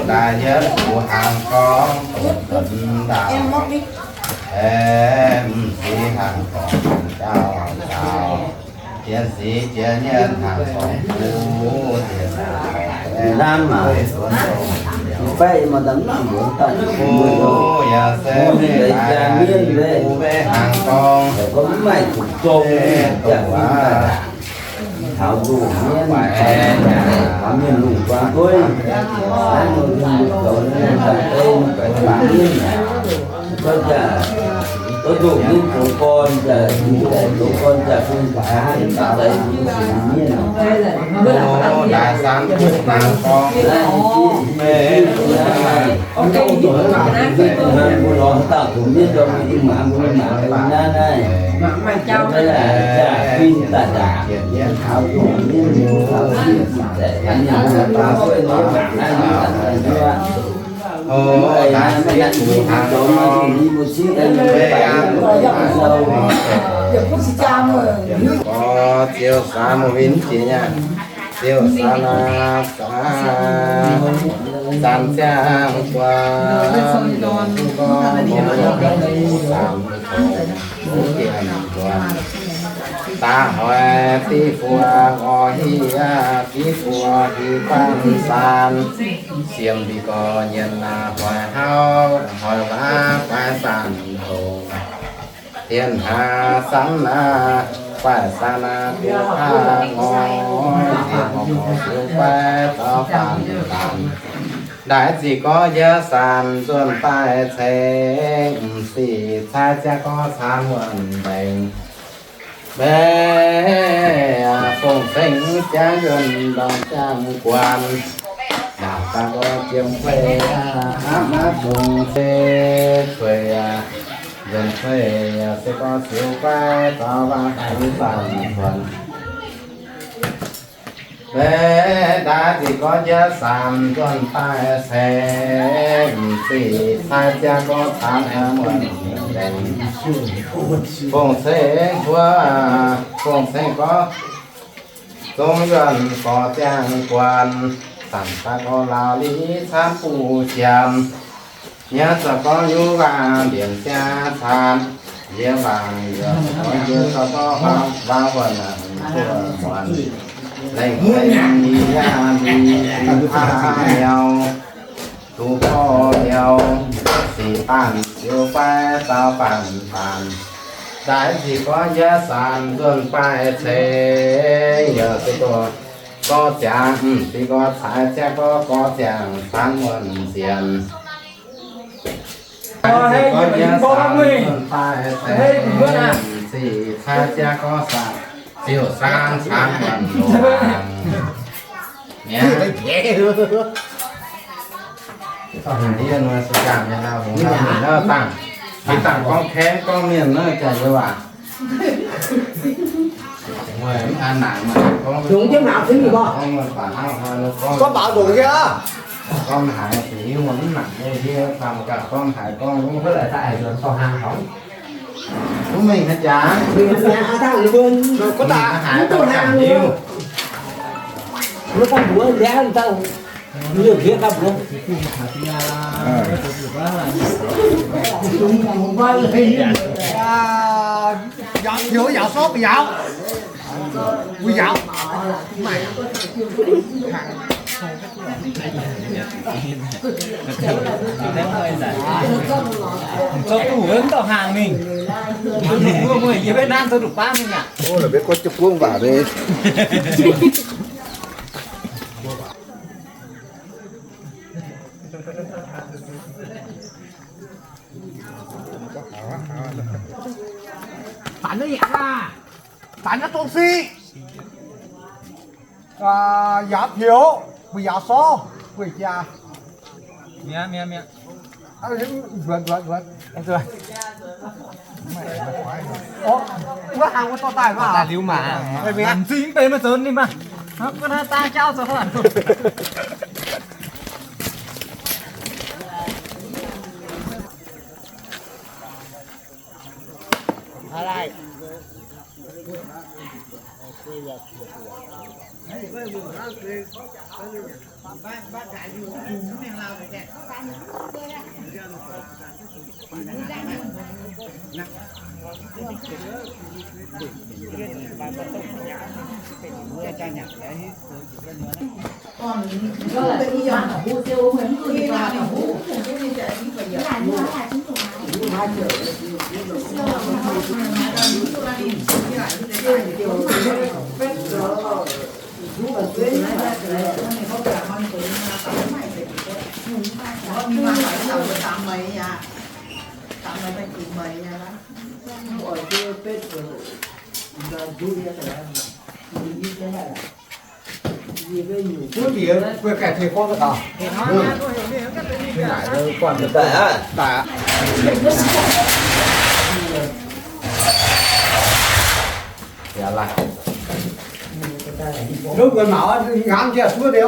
Daaih yietv zuqc hnaangx gorngv doqc daaih, aeqv, m'sieqv hnaangx gorngv jauv jauv, jienv siqv jienv nyienv hnaangx gorngv kuv, diex hnamv maah, faix maaih daaih mv nangc mbuox daaih, o, yaac se mv deix jaa mienv mbe, mv deix hnaangx gorngv, gorngv mv maaih zuqc zong, jaa mienv daaih taux ndoh mienv, taux mienh lungh buangh dueiv, naaiv nor mienh zoux nyei daaih deix mv baac baac mienv, gorngv jaa, gorngv ndoh mienv zoux gorn jaa, zoux gorn jaa bun baac mv deix mienh. Naaiv, mbuo lorz haaix dauh zoux mienv dorh mbuo yiem maaz mbuo mangc naaiv naaiv, jaa fin daaih ndaangc, taux zoux mienv taux fin zaeqc, mienh baac guei nor mangc naaiv mv baac naaiv, o, naaiv mv baac naaiv mv baac zoux maiv duqv, mbuo cingv daaih mv baac sou, o, ziouc saan mbuo win jiex nyei, ziouc saan aqv, saan, saan ziangh guan, saan tongx, da'hoix diqv buo ngor hiv, diqv buo hiv baamh saan, siemv mbiv gorx nyienx aqv, hoic hauv hoic waac guaix saan tongx. Dien haaix sanv naaiv, guaix saan naaiv, guaix ngor, dien ngor, siou guaix zaux faanv laanh. Ndaix ziqc gorx njiec sanc nzuonx daaih ceix, m'sic caaiv ziangh gorx caan wuonh mbengx. Mbe, fong-ceng jangv yuonh ndorm jangv guan, ndaauv daaih gorx jiem kuei aqv, aav naaiv zungx se kuei aqv, nzuonx kuei se gorx siou guaix zaux waac zanc-buonc. Mbe, ndaix ziqc gorx njiec sanc nzuonx daaih ceix, m'sic caaiv ziangh gorx caan muonh mbengx. Fong-ceng huov, fong-ceng gorx zungv yuonh gorx ziangh guan, zanc daaih gorx laauh liz caanv buv janx. Nyiemv zaux gorngv nyuv waangc mbienc ziangh caanv, nziemv waangc yaac gorngv nziemv zaux gorngv waangc wuonh buoz muonc, lengh lengh ni yaah ni, fingx aav miaux, duqv gorx miaux, sic baanh siou guaix zaux baanh baanh. Ndaix ziqc gorx njiec sanc nzuonx daaih ceix, yaac se gorx gorx ziangh, m'sic gorx caaiv ziangh gorx, gorx ziangh caanv muonh nzienx. Ziqc gorx njiec sanc nzuonx daaih ceix, m'sic caaiv ziangh gorx sanc, ziouc saan caanv muonh loz-laangz. Mi'aqv. Haiz yie nor se jangh nyei hnangv, hungx hnangv mienh naaiv dangh, yie dangh gorngv kaeqv gorngv mienh naaiv jaax nyei waac. Hungx jienv mangc fai mingh gorngv, gorngv mbaaux ndongc jienv aqv. Gorngv haiz fingx mv nangc nyei, yie dangh gaax gorngv haiz gorngv, gorngv haiz gorngv haiz gorngv haiz gorngv. Mv mingh haaix jaax? Mv daaih, mv daaih haaix, mv daaih haaix liuz. Mv daaih mbuox liuz, liuz liuz daaih mbuox. Yaac, yaac, yaac sov, yaac, yaac. Zoux duqv wuov dauh hnaangx mingh. Yie mbuo naaiv zoux duqv baav mingh aqv. Taux naaiv yaac aav, taux naaiv dongh siqv, yaac pieux, mbuo yaac sorv, mbuo jaa. Mi'aqv, mi'aqv, mi'aqv. Nzuonx, nzuonx, nzuonx. Wuov hlang wuov dorh daaih maah. Daaih liuz maah. M'zing mv benx maiv zoux ninh maah. Guov naaiv daaih jauv zoux. Lov mbuo maux ngangv jiex suov deix.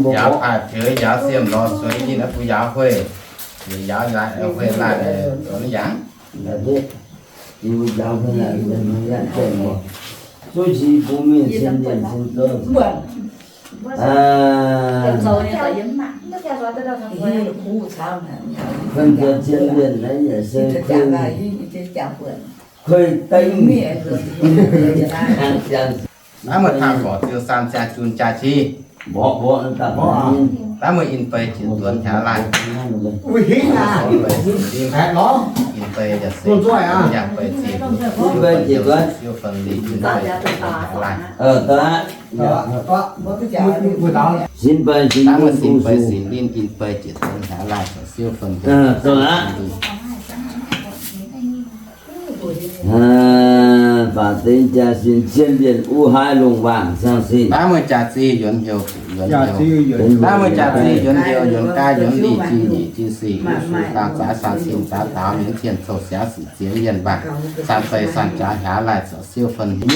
Njaaux paaix pioux, njaaux siem lorz sueix ninh naaiv bun njaaux huei, njaaux huei laaih, njaaux huei laaih, zuqv nqi bun mingh cien mienh cien zorqv. Kuinx zoux cien mienh naaiv yaac se kuinx, kuinx dengv. Naaiv meih taaih gorc ziux san jaa jun jaa qi. Mborqv mborqv daaih mborqv. Naaiv meih in bei jiex duonx hlaax laaih. In bei yaac se yaac bei ziux duonx siou feng lin in bei jiex duonx hlaax laaih. Sin bei sin lin, sin bei sin lin, in bei jiex duonx hlaax laaih, siou feng lin. Baac dengx jaa sin cien mienh uv haaix longc waangc siang sin. Naaiv meih jaax zih yuonx heuc, yuonx heuc. Naaiv meih jaax zih yuonx heuc, yuonx gaav yuonx lic, jin nyic jin sic, uv su dang zaaix san sin zaaix daaux, mienv cien cou siaauv sic ziex mienh mbaanh, san bei san jaax hlaax laaih zoux siou feng lin.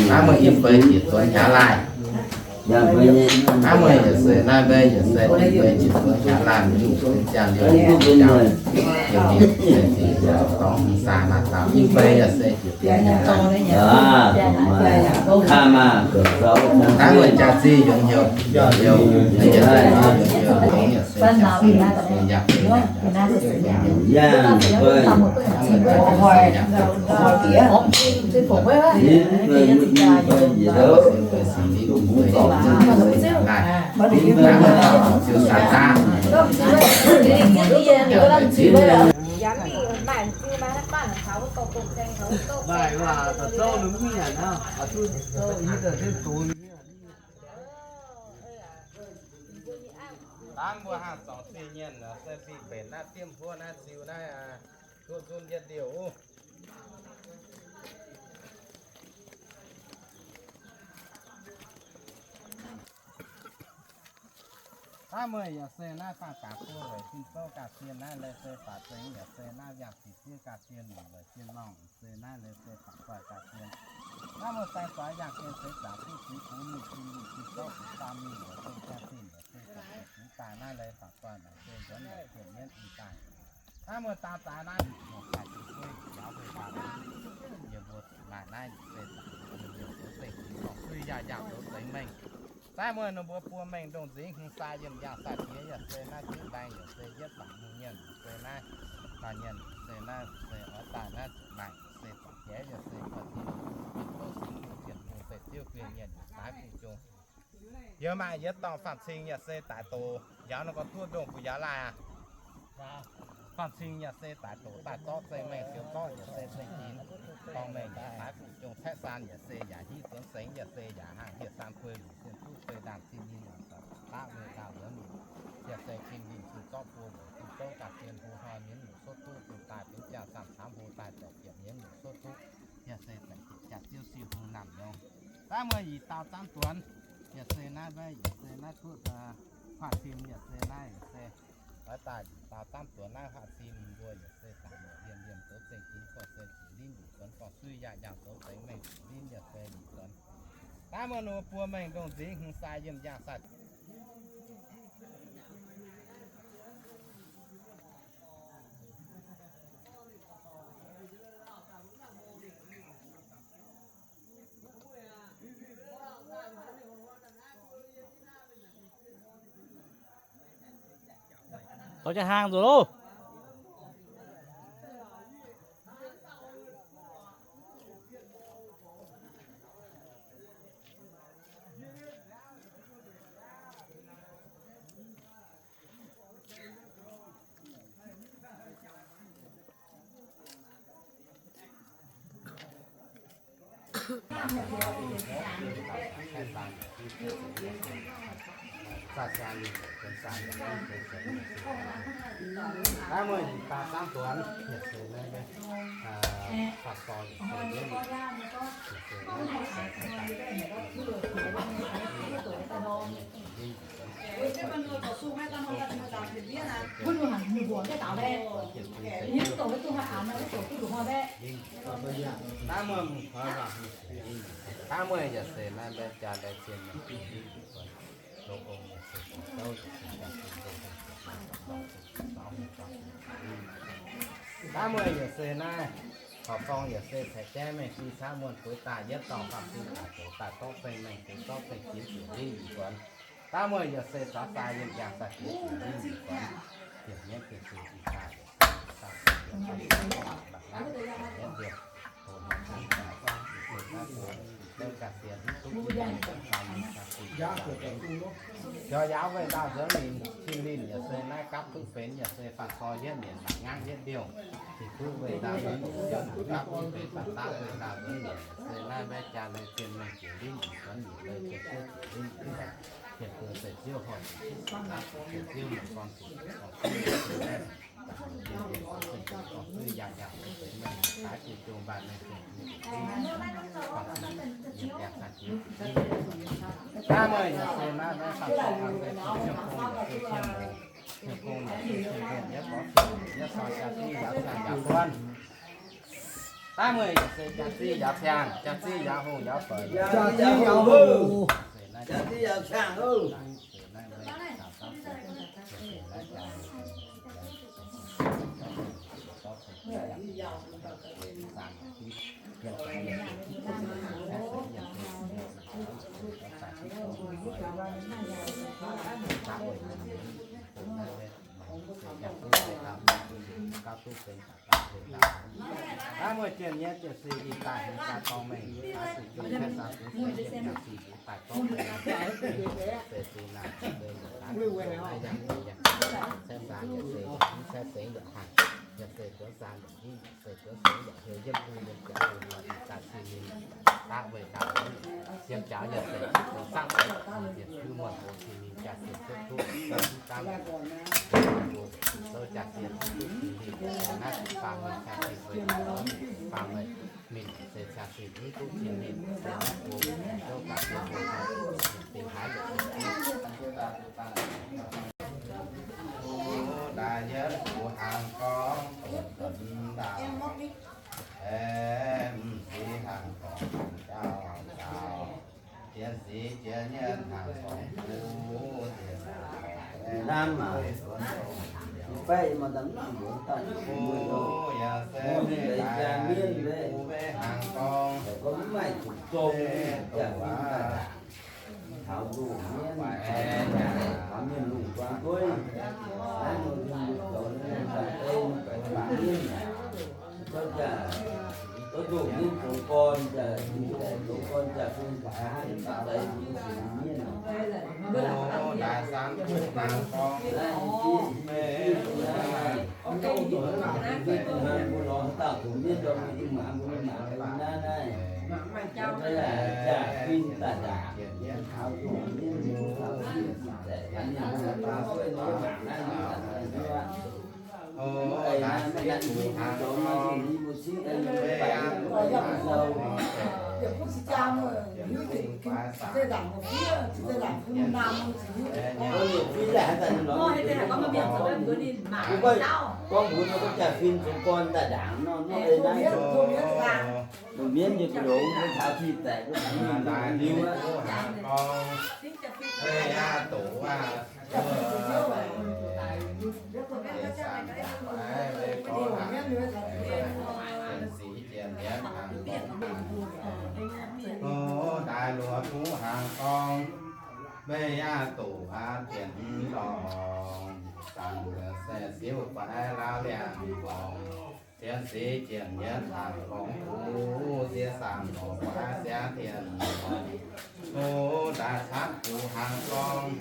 Naaiv meih in bei jiex duonx hlaax laaih. Naaiv meih yaac se, naaiv meih yaac se, in bei jiex duonx hlaax laaih, mingh duqv jaa liouh jaa, liouh mingh se jiex dorngx hmz saa naaiv dauh, in bei yaac se jiex duonx hlaax laaih. Naaiv meih jaax zih yuonx heuc, yuonx heuc, yaac se, yaac se, yaac se, yaac se, yaac se, yaac se, Dangv mbuo haah zorngc zingh nyienh se fih mbenc naaiv diemv huov naaiv ziux naaiv, duqv nzunv yietv liouh. Naaiv meih yaac se naaiv faah daax buo weic sin zouv gaax zien naaiv leiz se faatv zengx yaac se naaiv yangh ziqc ziev gaax zien lingc weic zien lorngh se naaiv leiz se faatv zoih gaax zien. Naaiv meih sai zoix yangh zien seix zaangc duqv ziux bungx mingh sin lingc sin zouv bungx faam mingh weic zong jaa zinh yaac se faatv zoih bungx daaih naaiv leiz faatv zoih naaic se nzuonx weic zien mienv ih daaih. Naaiv meih daan zaaix naaiv, mbuo daaih zuqc suiv njaaux hueic daaih, yie mbuo maaih naaiv se daaih, yie mbuo se daaih, suiv yaac yangh zoux zengx mengh. Naaiv meih ninh mbuo buo mengh ndongh nzingx hmz sai yiem yangh sai jiex yaac se naaiv ziqv mbaeng yaac se yietv bangc hmz nyienh se naaiv, baac nyienh se naaiv se oix daaih naaiv zuqc maaih se zorc jiex yaac se buatc tin, tin bouv sin bung cien bung se ziouv guei nyienh yaac daaih guv jung. Yie maaih yie dorngh faam-cing yaac se daic doqc, yaac nor gorngv duqv ndongh bun yaac laih aqv. Faam-cing yaac se daic doqc daaih zorqv zengh mengh siou zorqv yaac se zengh ginx, dorngh mengh yaac daaih guv jung caeqv saan yaac se yaac hiv zuonx sengx yaac se yaac hangh hieh saan guei luc sien duqv guei ndaamv zinh ninh yaac daaih daav weih ndaamv nzuonx ninh. Yaac se cing ninh cing zorqv buo mbuoqc duqv zouv ganh zien hlo hnoi mienv nyungc cuotv duqv, duqv daaih benx jaa-zaamv camv hlo daaih deix bieqc mienv nyungc cuotv duqv. Yaac se deix jaa-ziouv siou hungh naamh nyouz. Daaih mueiz yietc dauh zaamv duonx, yaac se naaiv mbaeqv, yaac se naaiv duqv huaav cim, yaac se naaiv, yaac se oix daaih yietc dauh zaamv duonx naaiv huaav cim mbuo, yaac se daaih mueiz liemh liemh zoux zengc ginx gorx-youz, zuqc linv yietc zuonx gorx-suiv, yaac yangh zoux zengc mengh zuqc linv, yaac se yietc zuonx. Daaih mueiz ninh mbuo buo mengh ndongh nzingx hmz sai yiem yangh sai Taux jienv hlang nzuqc loh. Daaih mueiz yietc dauh zaamv duonx, yaac se naaiv, faah dorh, yaac se Daaih mueiz yaac se naaiv mbaeqv jaa mbaeqv zien mienh, dongh ong yaac se dongh zouv yaac se daaih mueiz yaac se naaiv, horpc dorngh yaac se ceix jaiv mengh fing caqv muonh bueix daaih yietv dorngh faam fing daaih zoux daaih zorqv zengc mengh fing zorqv zengc ginx zuqc linv yietc zuonx. Daaih mueiz yaac se zaux daaih yiem jangx daaih ginx zuqc linv yietc zuonx. Bieqc mienv bieqc zuqc ih daaih, daaih bieqc mienv bieqc, Jauv yaauv weih ndaauv nzuonx ninh, cing linh yaac se naaiv gapv duqv benx yaac se faanh soi yietv mienc, mangc nqaangv yietv ndiouh. Cing duqv weih ndaauv nzuonx ninh, gapv duqv benx faanh daav weih ndaauv nzuonx ninh, se naaiv mbaeqv jaa lai zien mengh jiex linv nzuonx ninh, lai zien duqv jiex linv nzuonx. Jiex bun se ziouv horpc, se ziouv mienh gorn zuqc, gorn zuqc, Daaih mueiz yaac se naaiv, naaiv faanh soi, faanh soi, cien gong yaac se cien gong, cien gong yaac se cien gong, yietv dorh cien, yietv dorh jaa-ziv yaac cien yaac buonv. Daaih mueiz yaac se jaa-ziv yaac cien, jaa-ziv yaac hungh yaac feix, jaa-ziv yaac hungh, jaa-ziv yaac cien oc. Daaih mueiz jien nyei jienv se ih daaih hmz daaih dorng mengh, daaih zuqc jong caeqv saau zuqc se yiem yangh sin daaih gorngv se, se naaic se caeqv saau yaac se yaac hmz caeqv sengx yaac hangc, yaac se goux saau yaac hingv, se goux sengx yaac heuc yiem bung yiem jaax bung nor ih daaih cing linh daaih weih ndaauv, yiem jaax yaac se zoux saangv zoux ziepc juv muonh bung cing linh jaa-ziex cuotv duqv, mv gaamv zoux jaa-ziex duqv cing linh, naaiv faam mienh jaa-ziex weih ndaauv, faam mienh mingh se jaa-ziex mv duqv cing linh, se naaiv bung zouv jaa-ziex bung dingc haaix longc. Daaih yietv kuv hnaangx gorngv dongh deix ndaauv, aeqv, m'sieqv hnaangx gorngv dongh jauv daauh, jiex sic jiex nyienz hnaangx gorngv kuv, jiex naaiv maac, yaac se daaih kuv mbenc hnaangx gorngv, se dongh waac Taux nzunc mienv, taux mienh lungh zuangx dueiv, naaiv nor mbuo zoux naaiv daaih ei mv baac mienh, gorngv jaax, gorngv nzunc mienv zoux gorn jaax, zoux gorn jaax bun deix mbuo sienx mienv. Naaiv mbuo lorz dauh zoux mienv ndorm mbuo mangc mbuo mangc naaiv naaiv. Gorngv mbuox ninh gorngv jaa-fin zoux gorn daaih ndaangc nor, mienv nyei gu'ndongx taux ti daic, liuz aqv. Daaih luoqc kuv hnaangx gorngv, meih aqv doqc aqv dienx lorngc, zanc se siuv faix laauv liangh lorngc, zien sic jienh yietv hanc lorngc kuv, ziex zaangc lorngc faix siangx dienx lorngc. O, daaih camv kuv hnaangx gorngv,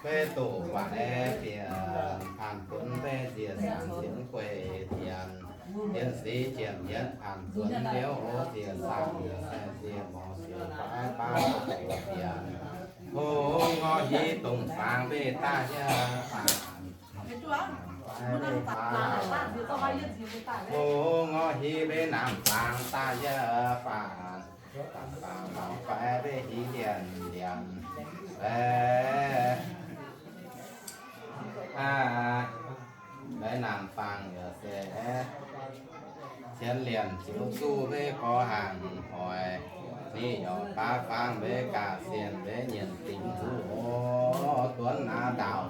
beiv doqc faix bieqc hanc dunx beiv nziec zaangc sienx gueic dienx, zien sic jienh yietv hanc dunx liouv o, ziex zaangc se nziec morc siouc faix baav doqc dienx. O, ngorc hiv dongh zaangc mbeih daaih yie faanc. O, ngorc hiv mbeih naamh zaangc daaih yie faanc. Faix mbeih hiv ndienc ndienc. Mbeih naamh faang yaac se cien liemh ziouc zuqv mbeih gorx hangc hoic. Ninh yaac baav faang mbeih gaax sienx mbeih nyienc dingc zuqv oc. Duonv naaiv ndaauh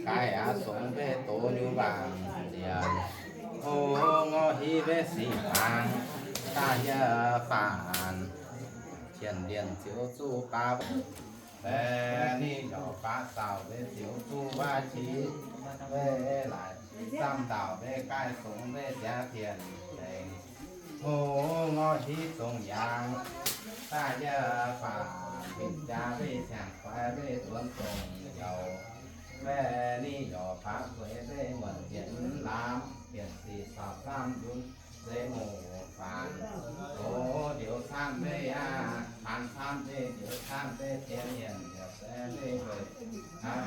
gaax aqv, songx mbeih doz nyei waangc nzienx. O, ngorc hiv mbeih sic faang daaih yie faanc. Cien liemh ziouc zuqv baav Baeqc ninh yaac baav zaux mbeih ziouc zuqv waac qiex mbeih laaix, zamv ndaauh mbeih gaaih songx mbeih siangx dienx tengx. O, ngorc hiv zongc yaangh daaih yie faanc, bingh jaax mbeih siangx faix mbeih duonx dongh yaac. Baeqc ninh yaac baav zueiz mbeih muonc jienv laamv, bieqc sic caux zamv yunv zeix moc faanx. O, njoux camv mbeih aqv, faanx camv mbeih, njoux camv mbeih, zien yienc yaac se mbeih weic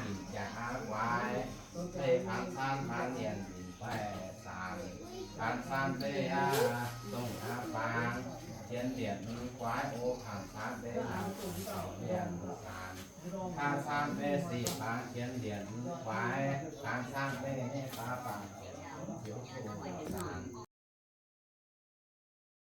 bingh jaax guaix mbeih faanx camv faanx yienc mingh baeqc saanx. Faanx camv mbeih aqv, dongh aqv faang, zien yienc guaix o, faanx camv mbeih aqv, dongh yienc saanx. Faanx camv mbeih sic faang, zien yienc guaix, faanx camv mbeih baav faang, ziouc zuqv saanx.